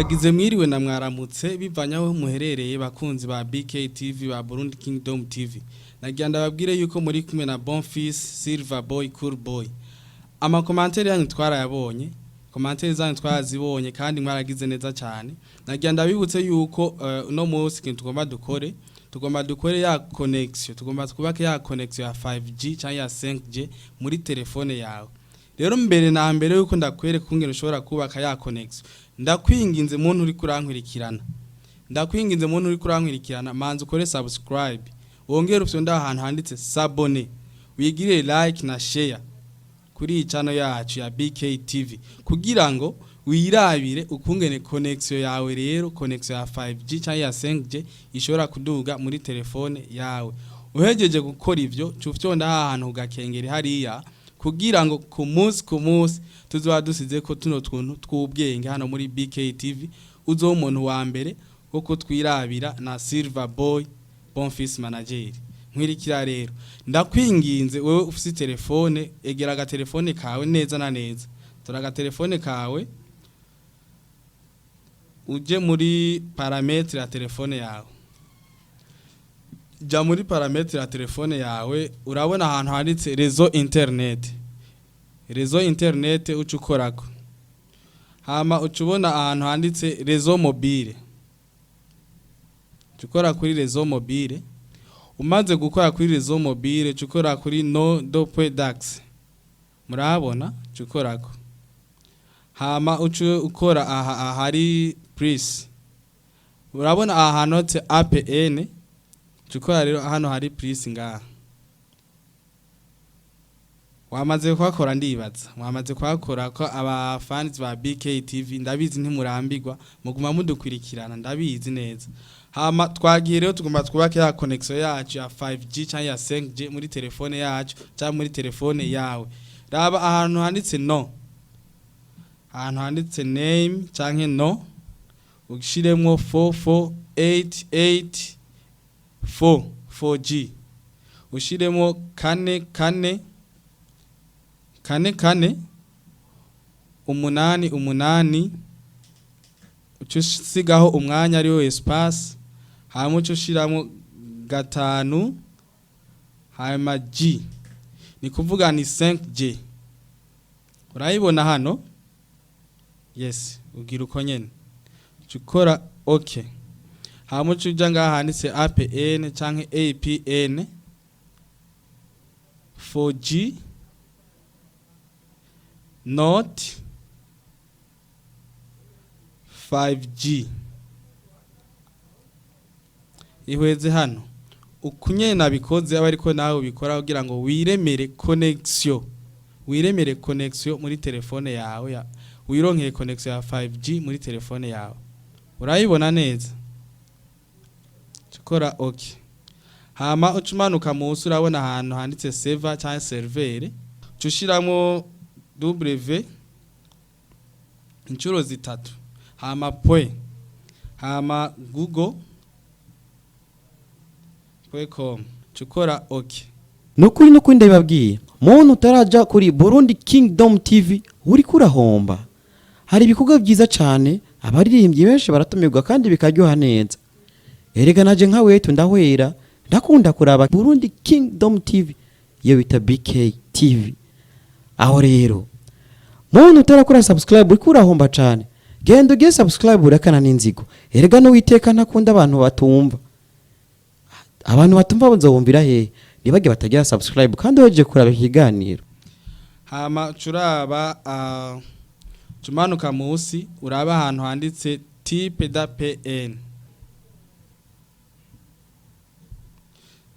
Ndagize mwiriwe na mwaramutse bivanye aho muherereye, bakunzi ba BK TV, ba Burundi Kingdom TV. Nagira ndababwire yuko muri kumwe na Bonfils Silver Boy, Cool Boy. Ama commentaires yanyu twarayabonye, commentaires zanyu twarazibonye kandi mwaragize neza cyane. Nagira ndabibutse yuko uno munsi ikintu tugomba dukore, tugomba dukore ya connection, tugomba twubake ya connection ya 5G cyangwa ya 5G muri telefone yawe. Rero mbere na mbere yuko ndakwereka ukungene ushobora kubaka ya connection, ndakwinginze muntu uri kurankurikirana, ndakwinginze muntu uri kurankurikirana, manza ukore subscribe, wongere ufyonde ahantu handitse s'abonner, wigire like na share kuri iyi channel yacu ya BK TV kugira ngo wirabire ukungene connection yawe, rero connection ya 5G cyangwa ya 5G ishobora kuduga muri telefone yawe. Uhejeje gukora ivyo, cufyonda ahantu ugakengera hariya kugira ngo ku munsi ku munsi tuzoba dusize ko tuno tuntu tw'ubwenge hano muri BK TV, uzoba umuntu wa mbere wo kutwirabira na Silver Boy Bonfils Manager. Nkwirikira rero, ndakwinginze wewe ufise telefone, egera agatelefone kawe neza na neza, tora agatelefone kawe, uje muri paramètres ya telefone yawe. Jya muri paramètres ya telefone yawe, urabona ahantu handitse réseau internet. Réseau internet uca ukorako, hama uca ubona ahantu handitse réseau mobile, uca ukora kuri réseau mobile. Umaze gukora kuri réseau mobile, uca ukora kuri nom de point d'accès, murahabona, uca ukorako, hama uca ukora aha ahari plus, urabona aha hantu handitse APN, uca ukora rero hano hari plus ngaha. Wamaze kuhakora, ndibaza mwamaze kuhakora, ko abafans ba BK TV ndabizi ntimurambirwa, muguma mudukurikirana, ndabizi neza. Hama twagiye rero, tugomba twubake ya connection yacu ya 5G cyangwa ya 5G muri telefone yacu cyangwa muri telefone yawe. Raba ahantu handitse nom, ahantu handitse name canke nom, ushiremwo 44884 4G, ushiremwo 4 4 4 4 8 8, uca usigaho umwanya ariwo espace, hanyuma uca ushiramo 5, hanyuma G, ni kuvuga ni 5G. Urayibona hano, yes, ugira uko nyene, uca ukora OK, hanyuma uca uja ngaha handitse APN canke APN 4G not 5G. Ihweze hano ukunye nabikoze, aba ariko nawe ubikora kugira ngo wiremere connection, wiremere connection muri telefone yawe ya wironkeye connection ya 5G muri telefone yawe. Urayibona neza, ukora OK, hama uca umanuka munsi, urabona ahantu handitse server cyangwa serveur, uca ushiramo W inshuro zitatu, hama point, hama google.com, ukora OK. Nukuri nukuri ndabibabwiye, muntu utaraja kuri Burundi Kingdom TV uriko urahomba. Hari ibikorwa byiza cyane, abaririmbyi benshi baratumirwa kandi bikaryoha neza. Erega naje nka wetu ndahwera, ndakunda kuraba Burundi Kingdom TV, iyo bita BK TV. Aho rero muntu utarakora subscribe uriko urahomba cyane. Genda ugire subscribe, urakana n'inzigo. Erega n'Uwiteka ntakunda abantu batumva. Abantu batumva bazobumvira hehe? Ntibajye batagira subscribe kandi waje kuraba ikiganiro. Hama curaba cumanuka musi, uraba ahantu handitse type d'APN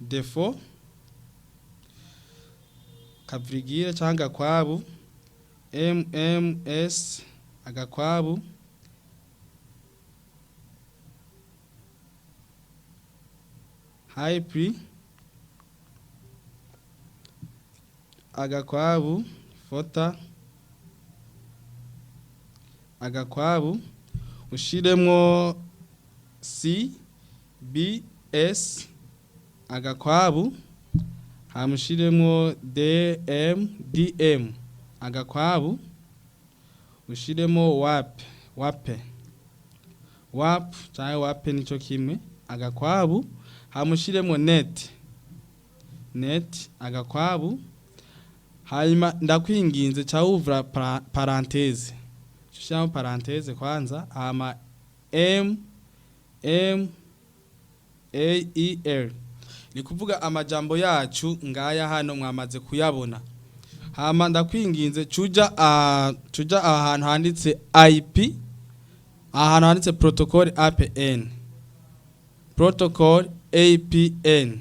défaut, kavirigire cyangwa agakwabu, MMS agakwabu hype agakwabu fota agakwabu, ushiremwo C B S agakwabu, hama ushiremwo D M D M agakwabu, ushiremo wape wape. WAP cyangwa WAP nico kimwe, agakwabu, hamushiremo net, net agakwabu. Hanyuma ndakwinginze, ca wuvura parenthèse, ushiramo parenthèse kwanza, hama M M A E L. Ni kuvuga amajambo yacu ngaya hano, mwamaze kuyabona. Hama ndakwinginze, cuja ahantu handitse IP, ahantu handitse protocol APN, protocol APN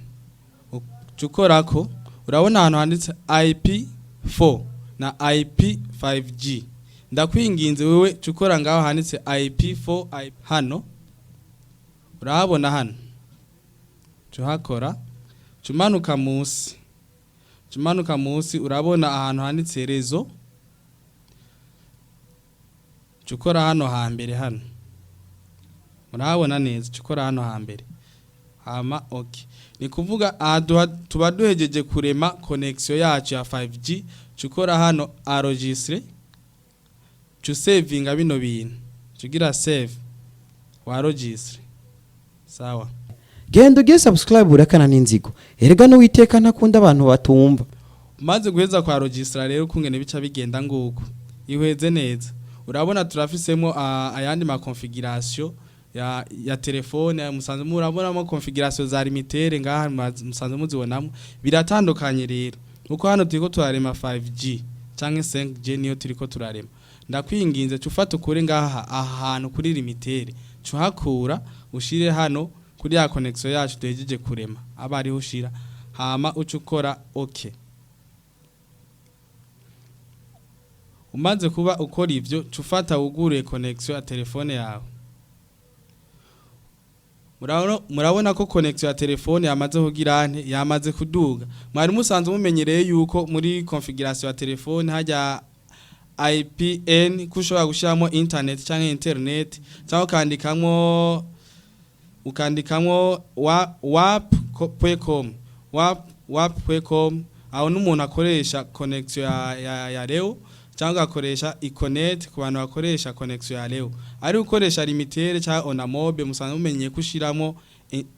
ukorako. Urabona ahantu handitse IP4 na IP5G. Ndakwinginze wewe, cukora ngaho handitse IP4 IP hano. Urahabona hano, cuhakora, cumanuka munsi, cumanuka munsi, urabona ahantu handitse réseau. Cukora hano hambere, hano murahabona neza, cukora hano hambere, hama okay. Ni kuvuga aha tuba duhejeje kurema connection yacu ya 5G. Cukora hano enregistrer, cusavinga bino bintu, cugira save wa enregistre. Sawa. Genda ugiye subscribe, urakana n'inzigo. Erega n'Uwiteka ntakunda abantu batumva. Umaze guheza kwa enregistrer rero, ukungene bica bigenda nguko, ihweze neza. Urabona turafisemo ayandi ma configuration ya telefone musanzwe murabonamo, configuration za Lumitel ngaha musanzwe muzibonamo. Biratandukanye rero kuko hano turiko turarema 5G canke 5G, niyo turiko turarema. Ndakwinginze, cufata ukure ngaha ahantu kuri Lumitel, cuhakura ushire hano kuri ya connection yacu duhejeje kurema, aba ariho ushira, hama uca ukora okay. Umaze kuba ukora ivyo, cufata wugure connection ya telefone yawe. Murabona ko connection ya telefone yamaze kugira nte? Yamaze kuduga. Mwari musanzwe mumenyereye yuko muri configuration ya telefone hajya IPN ko ushobora gushyiramo internet cyangwa internet, cyangwa ukandikamo wap.com, wap wap.com. Aho n'umuntu akoresha connection ya Leo cyangwa agakoresha Econet. Ku bantu bakoresha connection ya Leo, ari ukoresha Lumitel cyangwa Onamob, musanzwe mumenye ko ushiramo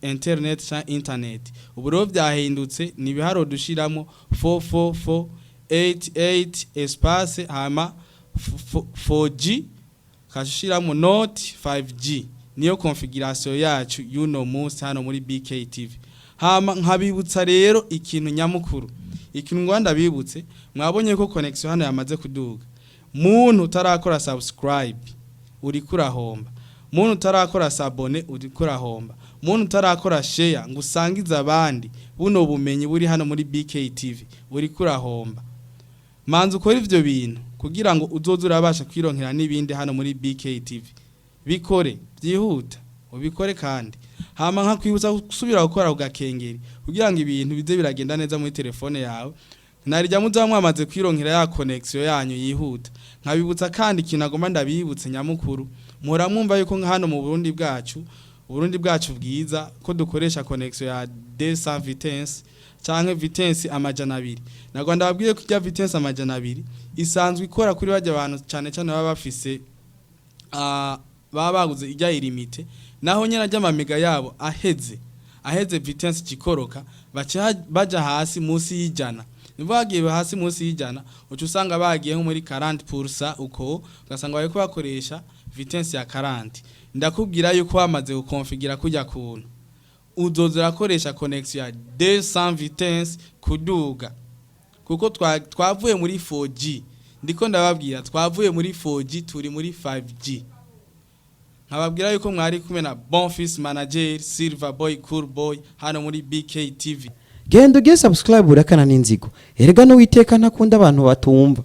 internet cyangwa internet. Ubu rero byahindutse, ni ibiharo dushiramo 444 88 espace, hama 4G, kashiramo not 5G. Niyo configuration yacu y'uno munsi hano muri BK TV. Hama nkabibutsa rero ikintu nyamukuru, ikintu ngwanda bibutse: mwabonye ko connection hano yamaze kuduga. Muntu utarakora subscribe, uri kurahomba. Muntu utarakora s'abonner, uri kurahomba. Muntu utarakora share ngo usangize abandi buno bumenyi buri hano muri BK TV, uri kurahomba. Manza ukora ivyo bintu kugira ngo uzoze urabasha kwironkera n'ibindi hano muri BK TV. Bikore byihuta, ubikore kandi. Hama nkakwibutsa gusubira gukora ugakengeri kugira ngo ibintu bize biragenda neza muri telefone yawe, narijya muza mwamaze kwironkera ya connection yanyu yihuta. Nkabibutsa kandi ikintu agomba ndabibutse nyamukuru: muhora mwumva yuko nka hano mu Burundi bwacu, Burundi bwacu bwiza, ko dukoresha connection ya 200 vitesse canke vitesse 200. Nagwa ndababwiye ko irya vitesse 200 isanzwe ikora kuri bajya abantu cyane cyane baba bafise baba baguze ijya illimité. Naho nyene ajya amamega yabo aheze, vitesse kikoroka, baca baja hasi munsi y'ijana. Nibo bagiye hasi munsi y'ijana, uca usanga bagiye nko muri 40% uko, ugasanga bariko bakoresha vitesse ya 40. Ndakubwira yuko bamaze gukonfigira kujya kuntu uzoza urakoresha connection ya 200 vitesse kuduga, kuko twavuye muri 4G. Ndiko ndababwira, twavuye muri 4G, turi muri 5G. Nkababwira yuko mwari kumwe na Bonfils Manager, Silver Boy, Cool Boy, hano muri BK TV. Genda ugiye subscribe, urakana n'inzigo. Erega n'Uwiteka ntakunda abantu batumva.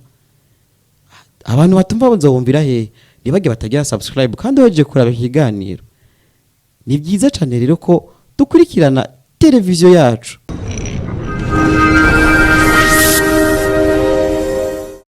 Abantu batumva bazobumvira hehe? Ntibajye batagira subscribe kandi baje kuraba ikiganiro. Ni byiza cyane rero ko dukurikirana televiziyo yacu.